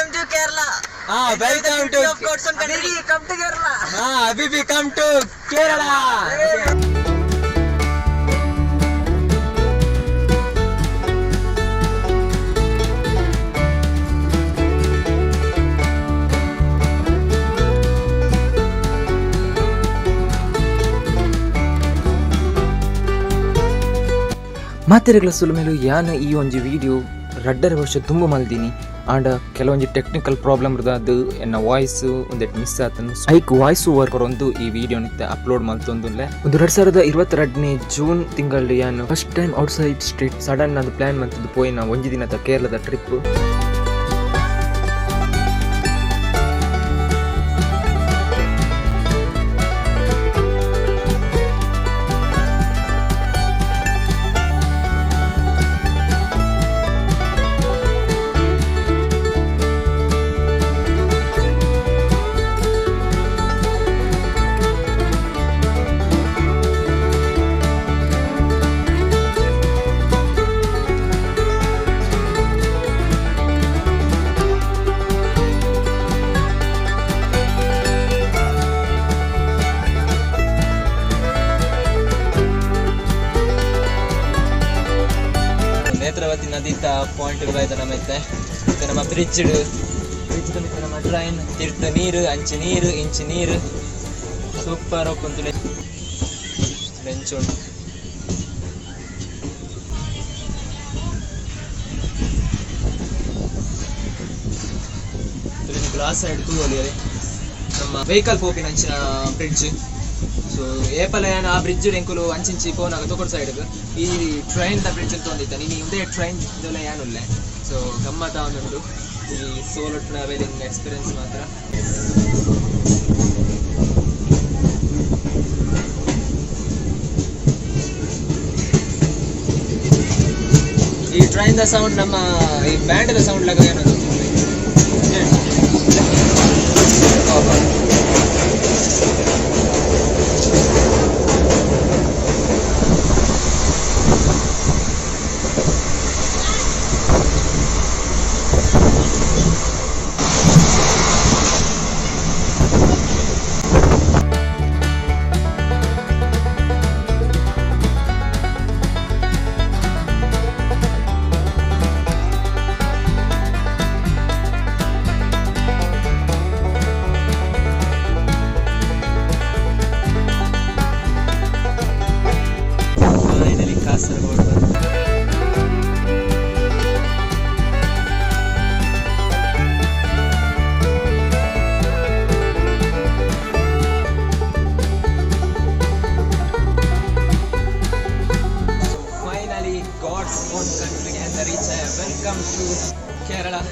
Welcome to Kerala. Ha, welcome to of God's own country. Come to Kerala. Ha, ಹಬೀಬಿ, come to Kerala. ಮಾತೆರೆಗಳ ಸುಲುಮೇಲು ಯಾನ ಈ ಒಂಜಿ video 2.5 ವರ್ಷ ತುಂಬ ಮಲ್ದಿನಿ. ಆಂಡ ಕೆಲವೊಂಜಿ ಟೆಕ್ನಿಕಲ್ ಪ್ರಾಬ್ಲಮ್ ಅದು ಎನ್ನ ವಾಯ್ಸ್ ಒಂದೆಟ್ ಮಿಸ್ ಆತನು. ಐಕ್ ವಾಯ್ಸ್ ಓವರ್ ಕೊರೊಂದು ಈ ವಿಡಿಯೋ ಅಪ್ಲೋಡ್ ಮಲ್ತೊಂದುಲ್ಲೆ. ಒಂದು 2022ನೇ ಜೂನ್ ತಿಂಗಳು ಯಾನು first time outside state sudden ಅದು ಪ್ಲಾನ್ ಮಂತದ್ದು ಪೋಯಿನ ಒಂಜಿ ದಿನದ ಕೇರಳದ ಟ್ರಿಪ್. ನೇತ್ರಾವತಿ ನದಿತ ಪಾಯಿಂಟ್ ಬೈದ ನಮ್ಮ ಇತ್ತೆ. ಇತ್ತೆ ನಮ್ಮ ಬ್ರಿಡ್ಜ್ ಬ್ರಿಡ್ಜ್ ಮಿತ್ತ ನಮ್ಮ ಟ್ರೈನ್. ತಿರ್ತ ನೀರು, ಅಂಚಿ ನೀರು, ಇಂಚಿ ನೀರು. ಸೂಪರ್ ಉಪ್ಪುಂತುಲೆ. ಬೆಂಚ್ ಉಂಟು. ಗ್ಲಾಸ್ ಸೈಡ್ ತೂವೊಲಿ. ನಮ್ಮ ವೆಹಿಕಲ್ ಪೋಪಿನ ಅಂಚಿನ ಬ್ರಿಡ್ಜ್. ಸೊ ಏಪಲ ಯಾನ್ ಆ ಬ್ರಿಡ್ಜ್ ಎಂಕುಲು ಅಂಚಿಂಚಿ ಪೋನಾಗ ತೋಕಡ್ ಸೈಡ್ ಈ ಟ್ರೈನ್ the bridge ಅಂತ ಒಂದಿತ್ತ. ನೀನು ಉಂದೇ ಟ್ರೈನ್ ಇದೆಲ್ಲ ಯಾನುಲ್ಲೆ. ಸೊ ಗಮ್ಮತ್ತ ಉಂಟು ಈ ಸೋಲೋ ಟ್ರಾವೆಲಿಂಗ್ ಎಕ್ಸ್ಪೀರಿಯನ್ಸ್ ಮಾತ್ರ. ಈ ಟ್ರೈನ್ the sound ನಮ್ಮ ಈ ಬ್ಯಾಂಡ್ the sound ಲಾಗ ಏನದು. Finally Kasaragod ಬಂತು. So finally, God's own country and the reach. Welcome to Kerala.